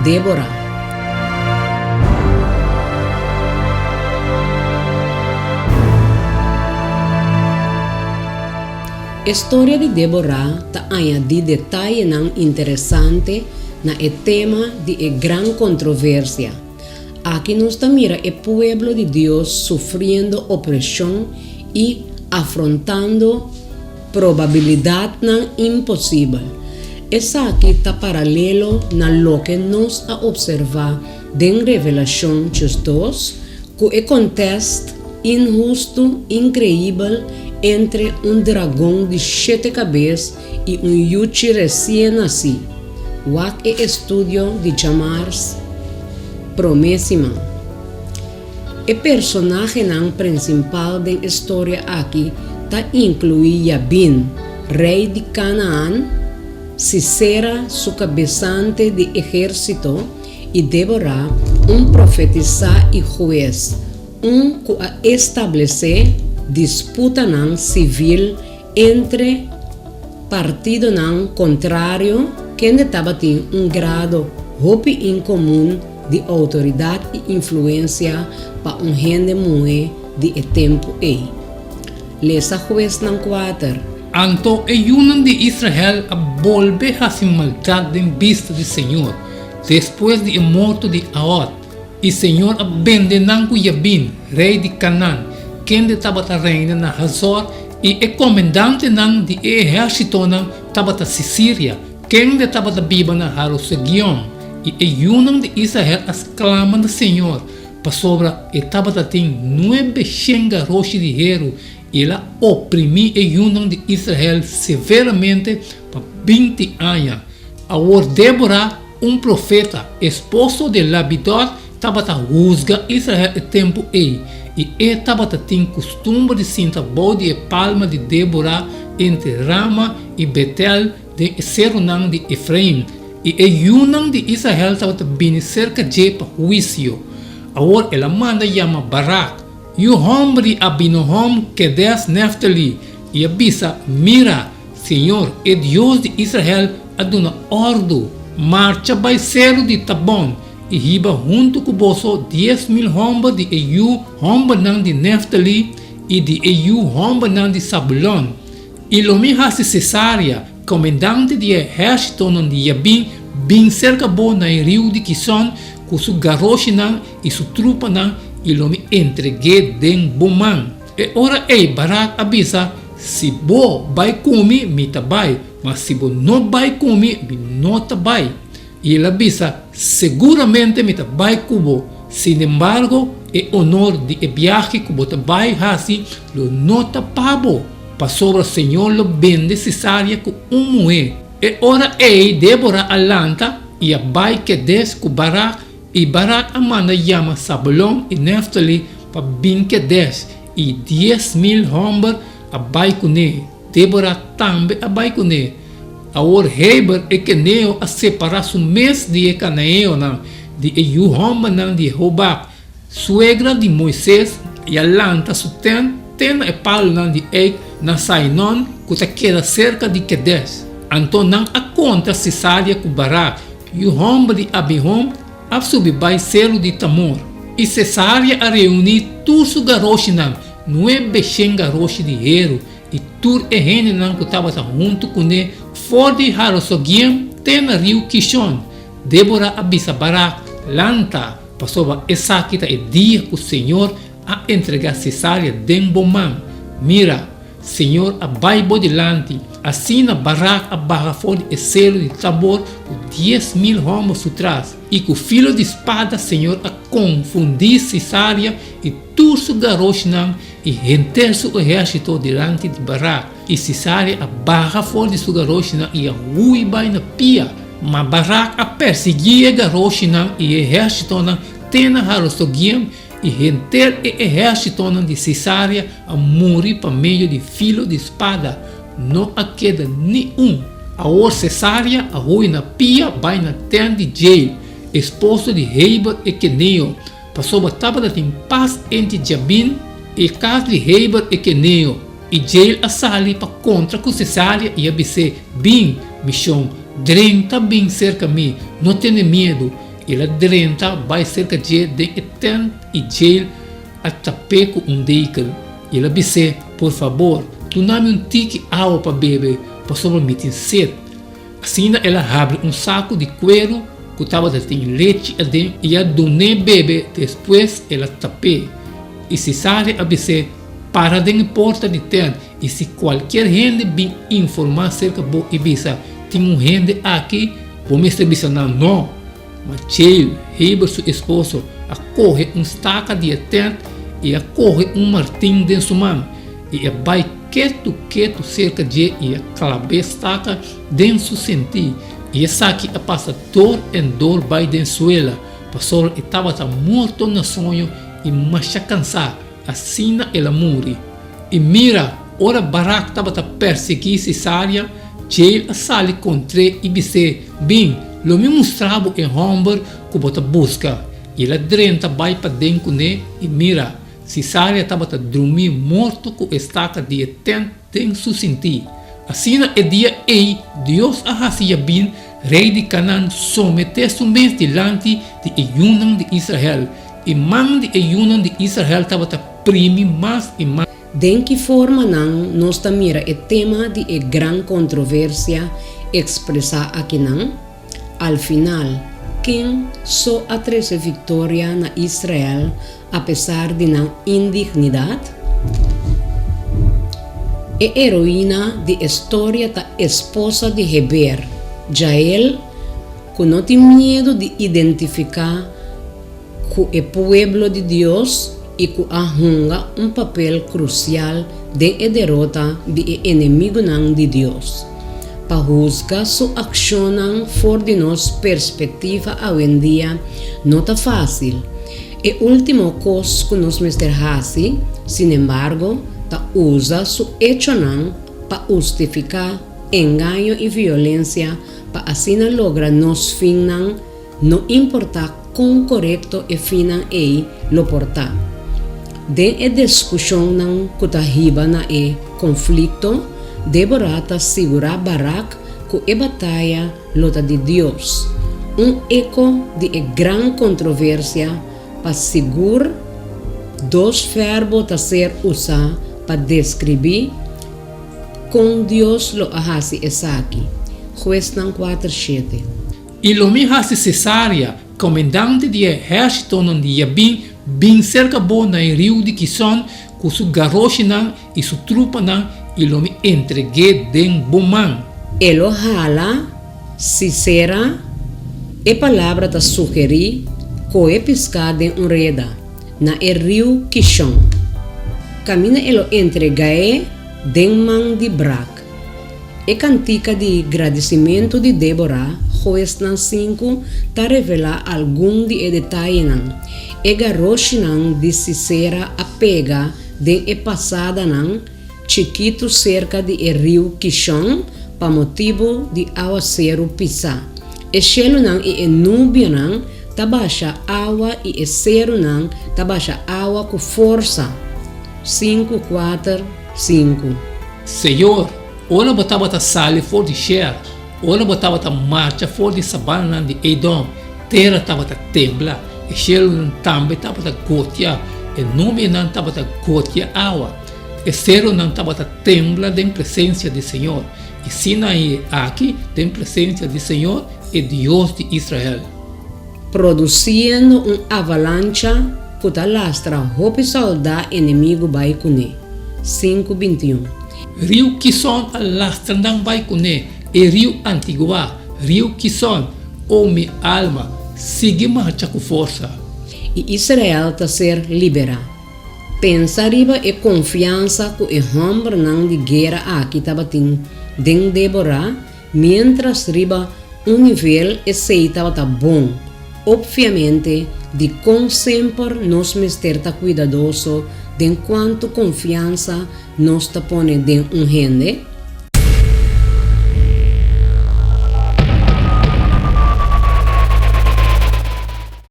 Débora. E storia di Débora ta añadí detayenan interesante na e tema di e gran kontroversia. Aki nos ta mira e pueblo di Dios sufriendo opreshon i afrontando probabilidatnan imposibel. Esaki ta paralelo na loke nos a opservá den Revelashon 12, ku e kontèst inhustu inkreibel entre un dragon di shete kabes i un yuchi resien nasí. Wak e estudio di djamars promé siman. E personahenan prinsimpal den e storia aki ta inkluí Jabin, rei di Kanaan, Sisera, su kabesante di ehérsito, i Débora, un profetisá i hues, un ku a establesé disputanan sivil entre partidonan kontrario kende tabatin un grado hopi inkomun di outoridat i influensia pa un hende muhé di e tempu ei. Lesa Huesnan kuater. Anto e yunan di Israel a bolbe hasi maldat den bista di señor, despues di e morto di Aod. I señor a bende nan ku Jabin, rei di Kanaan, kende tabata reina na Hazor, i e komendantenan di e ehérsitonan tabata Sisiria, kende tabata biba na Harosegion. I e yunan di Israel a sklama na señor, pasobra e tabata tin nuebeshen garoshi di heru, i el a oprimí e yunan di Israel severamente pa binti aña. Awor Débora, Un profeta, esposo di Labidot, tabata husga Israel e tempu ei, i e tabata tin kustumber di sinta bou di e palma di Débora entre Rama i Betel den e serunan di Efraim, i e yunan di Israel tabata bini serka dje pa huisio. Awor el a manda yama Barak, yu hòmber di Abinohòm, Kedes Nèftali, i a bisa, Mira! Señor, e Dios di Israel, a duna òrdu, Marcha bai seru di Tabòn i hiba huntu ku boso 10,000 hòmber di e yu hòmbernan di Nèftali i di e yu hòmbernan di Sabulon. I lo mi hasi Sesaria, komendante di e ehèrsitonan di Yabin, bin serka bo na e riu di Kison ku su garoshinan i su trupanan, i lo mi entreg'é den bo man. E ora ei Barak a bisa, Si bo bai ku mi, mi ta bai, ma si bo no bai ku mi, mi no ta bai. I el a bisa, Seguramente mi ta bai ku bo, sinembargo, e onor di e biahe ku bo ta bai hasi lo no ta pa bo, pasobra señor lo bende Sisaria ku un muhé. E ora ei Débora a lanta i a bai Kedes ku Barak. I Barak a manda yama Sabulon i Nèftali pa bin Kedes, i 10,000 hòmber a bai kuné. Débora tambe a bai kuné. Awor Heber e keneo a separá su mes di e kanaeonan, di e yu hòmbernan di Hobab, suegra di Moises, i a lanta su tènt te na e palunan di eik na Sainon, ku ta keda serka di Kedes. Anto nan a kontra Sisaria ku Barak, Yu hòmber di Abihom a subi bai seru di Tamor, i Sesaria a reuní tur su garoshinan, nuebeshen garoshi di heru, i tur e hendenan ku tabata huntu kuné for di Harosogiem te na riu Kishon. Débora a bisa Barak, Lanta, pasobra esaki ta e dia ku señor a entregá Sesaria den bo man. Mira! Señor a bai bo dilanti. Asina Barak a baha for di e seru di Tabor ku 10,000 hòmber su tras, i ku filo di spada Señor a konfundí Sisaria i tur su garoshinan i henter su ehérsito dilanti di Barak. I Sisaria a baha for di su garoshinan i a hui bai na pia. Ma Barak a persiguí e garoshinan i e ehérsitonan te na Harosogiem, I henter e ehérsitonan di Sisaria a muri pa medio di filo di spada, no a keda ni un. Awor Sesaria a hui na pia bai na tènt di Jael, esposo di Heber e keneo, pasobra tabata tin pas entre Jabin i e kas di Heber e keneo. I Jael a sali pa kontra ku Sesaria i a bis'é, Bin, mi shon, drenta bin serka mi, no tene miedu. El a drenta bai serka dje den e tènt i Jael a tap'é ku un dekel. El a bis'é, Por fabor, duna mi un tiki awa pa bebe, pasobra mi tin set. Asina el a habri un saku di kueru ku tabata tin lechi aden i a dun'é bebe, despues el a tap'é. I Sisare a bis'é, Para den e porta di tènt, i si kualkier hende bin informá serka bo i bisa, Tin un hende aki, bo mester bisa nan, No! Ma Jael, Heber su esposo, a kohe un staka di e tènt i a kohe un martin den su man, i a bai ketu ketu serka dje i a klab'é staka den su sentí, i esaki a pasa dor en dor bai den suela, pasobra e tabata morto na soño i masha kansá, asina el a muri. I mira, ora Barak tabata persiguí Sisaria, Jael a sali kontr'é i bis'é, Bin, lo mi mustra bo e hòmber ku bo ta buska. I el a drenta bai paden kuné, i mira, Sisaria tabata drumí morto ku e staka di e tènt den su sintí. Asina e dia ei Dios a hasi Jabin, rei di Kanaan, someté su mes dilanti di e yunan di Israel, i man di e yunan di Israel tabata primi mas i mas. Den ki formanan nos ta mira e tema di e gran kontroversia ekspresá akinan? Al final, ken so a trese viktoria na Israel apesar di nan indignidat? E heroina di e storia ta esposa di Heber, Jael, ku no tin miedu di identifiká ku e pueblo di Dios i ku a hunga un papel krusial den e derota di e enemigunan di Dios. Pa husga su akshonnan for di nos perspektiva awendia no ta fásil. E último kos ku nos mester hasi, sinembargo, ta usa su echonan pa hustifiká engaño i violensia pa asina logra nos finnan, no importá kon korekto e finnan ei lo por ta. Den e diskushonnan ku ta hiba na e konflikto, Débora ta sigurá Barak ku e bataya lo ta di Dios, un eko di e gran kontroversia pa sigur dos verbo ta ser usá pa deskribí kon Dios lo a hasi esaki, Huesnan kuater shete. I lo mi hasi Sesaria, komendante di e ehérsitonan di Jabin, bin serka bo na e riu di Kison ku su garoshinan i su trupanan, i lo mi entreg'é den bo man. E lo hala Sisera, e palabra ta sugerí koe piská den un reda, na e riu Kishon. Kaminda e lo entreg'é den man di Brak. E kantika di gradisimentu di Débora, Huesnan sinku, ta revelá algun di e detayenan. E garoshinan di Sisera a pega den e pasadanan chikitu serka di e riu Kishon pa motibu di awaseru pisá. E shelunan i e nubianan ta basha awa i e serunan ta basha awa ku forsa. Sinku, kuater, sinku. Señor, ora bo tabata sali for di Sher, ora bo tabata marcha for di sabananan di Edom, tera tabata tembla, e shelunan tambe tabata gotia, e nubianan tabata gotia awa, e serunan tabata tembla den presensia di Señor, i Sinaí aki den presensia di Señor, e Dios di Israel. Produsiendo un avalancha ku ta lastra hopi sòldá enemigu bai kuné. Sinku bintiun. Riu Kison a lastra nan bai kuné, e riu antiguá, riu Kison, o mi alma, sigui marcha ku forsa. I Israel ta ser liberá. Pensa riba e konfiansa ku e hòmbernan di guera aki tabatin den Débora Miéntras riba un nivel esei tabata bon, opviamente dikon semper nos mester ta kuidadoso den kuantu konfiansa nos ta pone den un hende?